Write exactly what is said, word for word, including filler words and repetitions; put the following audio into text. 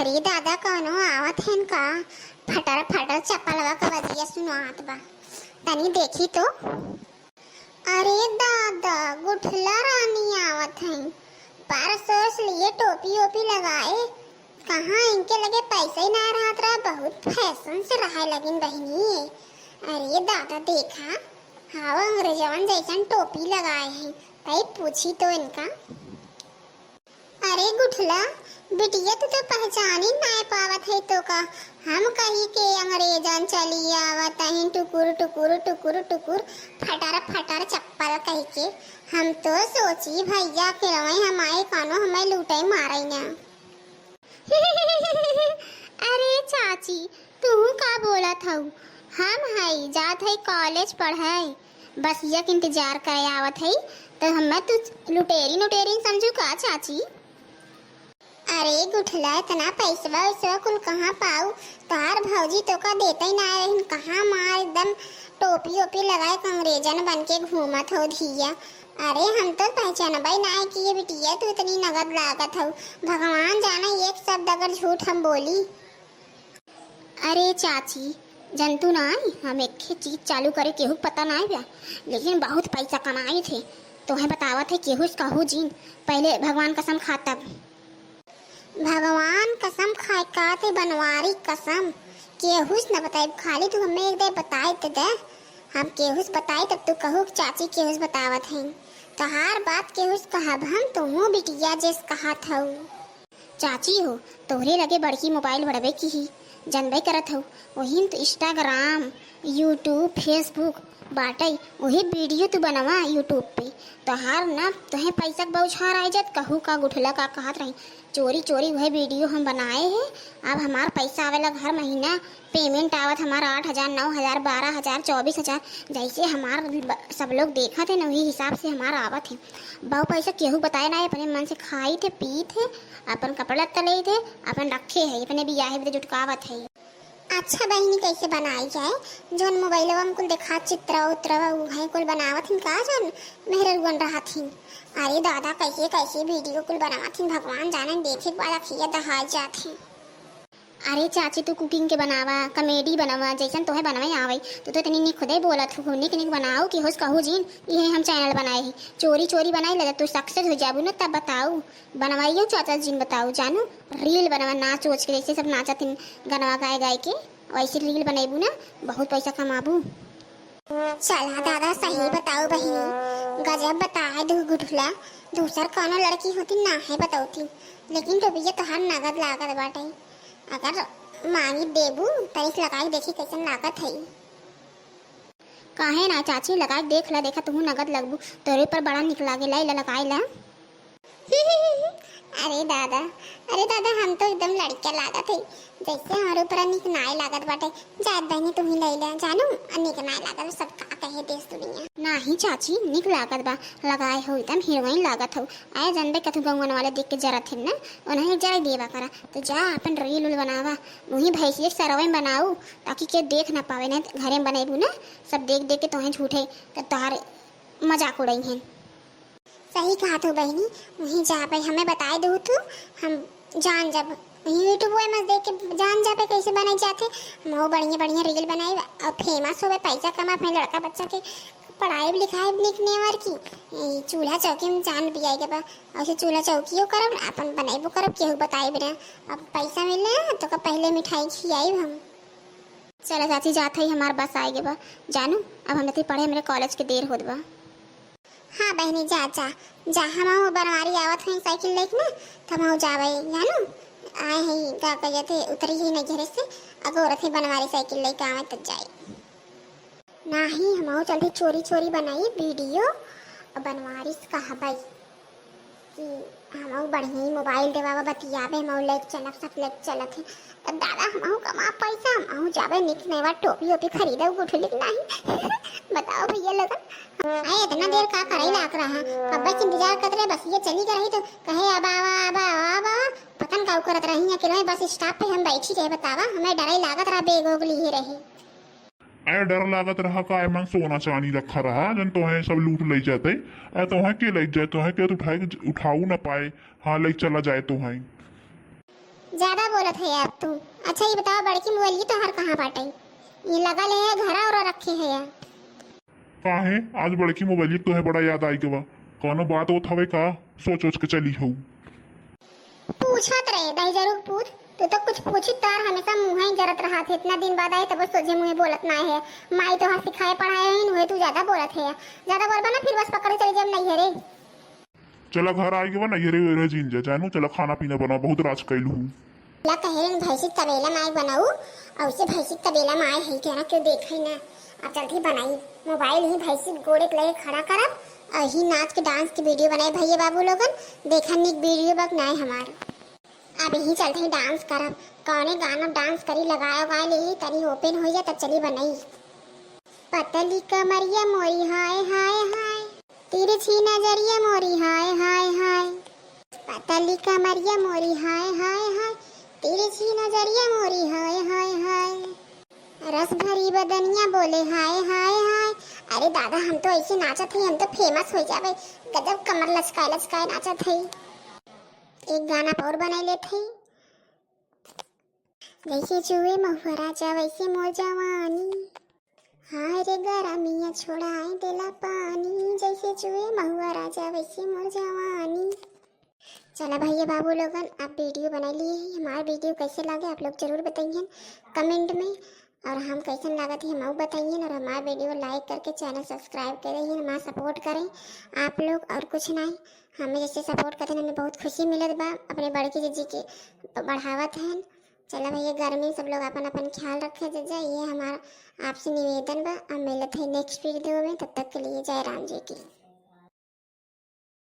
अरे दादा, कौनो आवत हन का? फटर फटर चप्पलवा के बजिया सुनात बा, तनी देखी तो। अरे दादा, गुठला रानी आवत हैं, पर्स ओर्स लिए, टोपी ओपी लगाए। कहाँ इनके लगे पैसा ही ना रहत रहा, बहुत फैशन से रहे लगिन बहिनी। अरे दादा, देखा, हाँ, अंग्रेजवन जैसन टोपी लगाए हैं, तई पूछी तो इनका। अरे गुठला, बिटिया तू तो पहचानी नाय पावत है तो का? हम कही के अंग्रेजन चली आवत हैं टुकुर टुकुर टुकुर टुकुर, फटर फटर चप्पल कह के। हम तो सोची भैया के रवे हमारे कानो हमें लूटे मारे ना। अरे चाची, तू का बोलत हऊ? हम हई जात हई कॉलेज पढ़े, बसिया के इंतजार करे आवत हई, तो हमें तू लुटेरी नुटेरी समझू का चाची? अरे गुठला, इतना पैसवा वैसवा कुल कहाँ पाऊ? तोहार भौजी तो का देते ही ना रहिन, कहाँ मार एकदम टोपी ओपी लगाए के अंग्रेजन बन के घूमत हो धिया। अरे हम तो पहचानबे ना है कि ये बिटिया तू इतनी नगद लागत हो। भगवान जाने एक शब्द अगर झूठ हम बोली। अरे चाची, जनतू ना आई, हम एक ही चीज चालू करे केहू के पता ना आया, लेकिन बहुत पैसा कमाई थे। तोहे बतावत है केहू से कहू जीन, पहले भगवान कसम खा तब। भगवान कसम खाए का ते बनवारी कसम, केहू से न बताई, खाली तू हमें एक दे बताए ते दे, हम केहू से बताई तब तू कहू कि चाची केहू से बतावत हैं। तोहार बात केहू से कहब हम, तुहू बिटिया जैस कहत हऊ। चाची हो, तोहरे लगे बड़की मोबाइल बड़बे की ही, जनबे करत हऊ, वही में तो Instagram, YouTube, Facebook बाटई, वही वीडियो तू बनवा YouTube पे। तोहार ना, तोहे पैसा के बौछार आइ जात, कहू का गुठला का कहत रही, चोरी चोरी वह वीडियो हम बनाए हैं। अब हमार पैसा आवेला हर महीना, पेमेंट आवत हमार आठ हजार, नौ हजार, बारह हजार, चौबीस हजार, जैसे हमार ब-, सब लोग देखत है ना, वही हिसाब से हमार आवत है। बहु पैसा केहू बताए ना, अपने मन से खाई थे, पी थे, अपन कपड़ा लत्ता ले थे, अपन रखे है, अपने बियाहे बदे जुटकावत है। अच्छा बहिनी, कैसे बनाई जाए? जौन मोबाइलवा में कुल देखा चित्रवा उत्रवा उ है कुल बनावत हिन का, जौन मेहररुअन रहत हिन? अरे दादा, कैसे कैसे वीडियो कुल बनावत हिन, भगवान जाने, देखे के बाद अखिया दहाई जात है। अरे चाची, तू कुकिंग के बनावा, कॉमेडी बनावा, जैसन तोहे बनवे आवे। तू तो इतनी निक खुदे बोलत हो, निक निक बनाओ कि होश कहू जीन, इहे हम चैनल बनाए ही। चोरी चोरी बनाई लगा, तू सक्सेस हो जाबू ना, तब बताऊ। बनवाइयो चाचा जीन बताऊ, जानू, रील बनवा, नाच उच के, जैसे सब नाचत हिन गनवा गाए गाए के, वैसे रील बनेबू ना, बहुत पैसा कमाबू। चला दादा, सही बताऊ बहिनी, गजब बताए दू गुठला, दूसर कौनो लड़की होती ना है बतौती, लेकिन टोपिया तोहार नगद लागत बाटे। अगर मांगी देबू, तरीस लगाई देखी कैसन लागत है। काहे ना चाची, लगाई देख ला, देखा तुहू नगद लगबू, तोरे पर बड़ा निक लागे, लाई ला लगाई ला। अरे दादा, अरे दादा, हम तो एकदम लड़किया लागत है, जैसे हमारे ऊपर निक नाय लागत बाटे। जात बहनी, तू ही ले ले, जानू, निक नाय लागत, सब का कहे देश दुनिया। नाही चाची, निक लागत बा, लगाए हो एकदम हीरोइन लागत हो। आए जनबे कथू गौवन वाले देख के जरत है ना, उन्हें जरा देवा करा। तो जा अपन रील उल बनावा, वही भैंसिए सरवे में बनाऊ, ताकि के देख ना पावे, नहीं तो घरे में बनेबू ना, सब देख देख के तोहें झूठे, तो तोहार मजाक उड़ई हैं। सही कहा तू बहिनी, वहीं जाबे, हमें बताए दू तू, हम जान जब वहीं YouTube में देख के जान जाबे कैसे बनाई जाते। हम वो बढ़िया बढ़िया रील बनाई और फेमस होबे, पैसा कमा, अपने लड़का बच्चा के पढ़ाई लिखाई निक नेवर की, ई चूल्हा चौकी में जान भी आएगा बा। और से चूल्हा चौकियो करब, अपन बनाइबो करब, केहू बताइब ना। अब पैसा मिले ना तो का पहले मिठाई खियाइब हम। चला चाची, जात हई, हमार बस आए गे बा। जानू, अब हम इतनी पढ़े, मेरे कॉलेज के देर होत बा। हाँ बहनी, जा, जा, जा, हम बनवारी आवत हई साइकिल लेके ना, तो हम जावे, जानू, आए हई, का कहते, उतरी ही नहीं घरे से, अगोरत ही बनवारी साइकिल लेके आवे तब जाई। नाही, हम चलते चोरी चोरी बनाई वीडियो, और बनवारी से कहबई कि हम बढ़िया ही मोबाइल देवावा, बतियाबे, हम लेके चलब, सब लेके चलत है। तब दादा, हम कमा पैसा, हम जाबे निक नवा टोपी ओपी खरीदे, गुठली के नाही। बताओ भैया लोगन, आए इतना देर का करे लाग रहा, कब्बे से इंतजार करत रहे, बस ये चली गई रही तो कहे, "अब आवा, अब आवा, अब आवा।" पता न का करत रही, अकेले बस स्टॉप पे हम बैठी रहे, बतावा, हमें डरे लागत रहा, बैग ओग लिए रहे। ऐ डर लागत रहा का एमन सोना चांदी रखा रहा, जन तोहे सब लूट ले जाते। ऐ तोहे के ले जाए, तोहे के उठाए, उठाऊ ना पाए। हाँ, ले चला जाए तोहे। ज्यादा बोलत है अब तू। अच्छा, ये बताओ, बड़की मोबाइल तोहार कहाँ बाटे? ये लगा ले है घरा और रखे है या? काहे, आज बड़की मोबाइल तोहे बड़ा याद आई गवा? कौनो बात होत हवे का? सोच सोच के चली हऊ। पूछत रहे दही जरूर पूछ, तू तो कुछ पूछी तार हमेशा मुँह ही जरत रहा थे। इतना दिन बाद आई तब सोझे मुँह बोलत ना है। माई तोहार सिखाए पढ़ाए ही हुए, तू ज्यादा बोलत है। ज्यादा बोलबा ना फिर बस पकड़ के चली जाब नैहरे। चला घर आई गवा, नैहरे वैहरे जिन जा जानू। चला खाना पीना बना, बहुत राज कैलू हूँ। ला कहे रन भैंसी तबेला माई बनाऊ, और उसे भैंसी तबेला माई है क्या ना, क्यों देखे ना। अब चलती बनाई, मोबाइल ही भैंसी गोड़े पे लेके खड़ा करब, और ही नाच के डांस की वीडियो बनाए भैया बाबू लोगन। देखा निक वीडियो बक नाय हमार। अब यही चलते ही डांस करब, कौने गाना डांस करी लगाए उगाए ले तनी ओपन हो जाए तब चली बनाई। पतली कमरिया मोरी हाय हाय हाय, तिरछी नजरिया मोरी हाय हाय हाय। पतली कमरिया मोरी हाय हाय हाय, तिरछी नजरिया मोरी हाय हाय हाय। रस भरी बदनिया बोले हाय हाय हाय। अरे दादा, हम तो ऐसे नाचत हई, हम तो फेमस हो जाबे। गजब कमर लचकाए लचकाए नाचत हई। एक गाना और बनाई लेत हई। जैसे चुए महुआ राजा वैसे मोर जवानी, हाय रे गरमिया छोड़ाए देला पानी। जैसे चुए महुआ राजा वैसे मोर जवानी। चला भैया बाबू लोगन, आप वीडियो बनाई लिए ही। हमार वीडियो कैसे लागे आप लोग जरूर बताइए कमेंट में, और हम कैसन लागत है हम बताइए, और हमार वीडियो लाइक करके चैनल सब्सक्राइब करें, हमार सपोर्ट करें आप लोग। और कुछ नहीं, हमें जैसे सपोर्ट करते हैं हमें बहुत खुशी मिलत बा, अपने बड़की जीजी के बढ़ावत हैं। चला भैया, गर्मी में सब लोग अपन अपन ख्याल रखे जा, ये हमार आपसे निवेदन बा। अब मिलत है नेक्स्ट वीडियो में, तब तक के लिए जय राम जी की।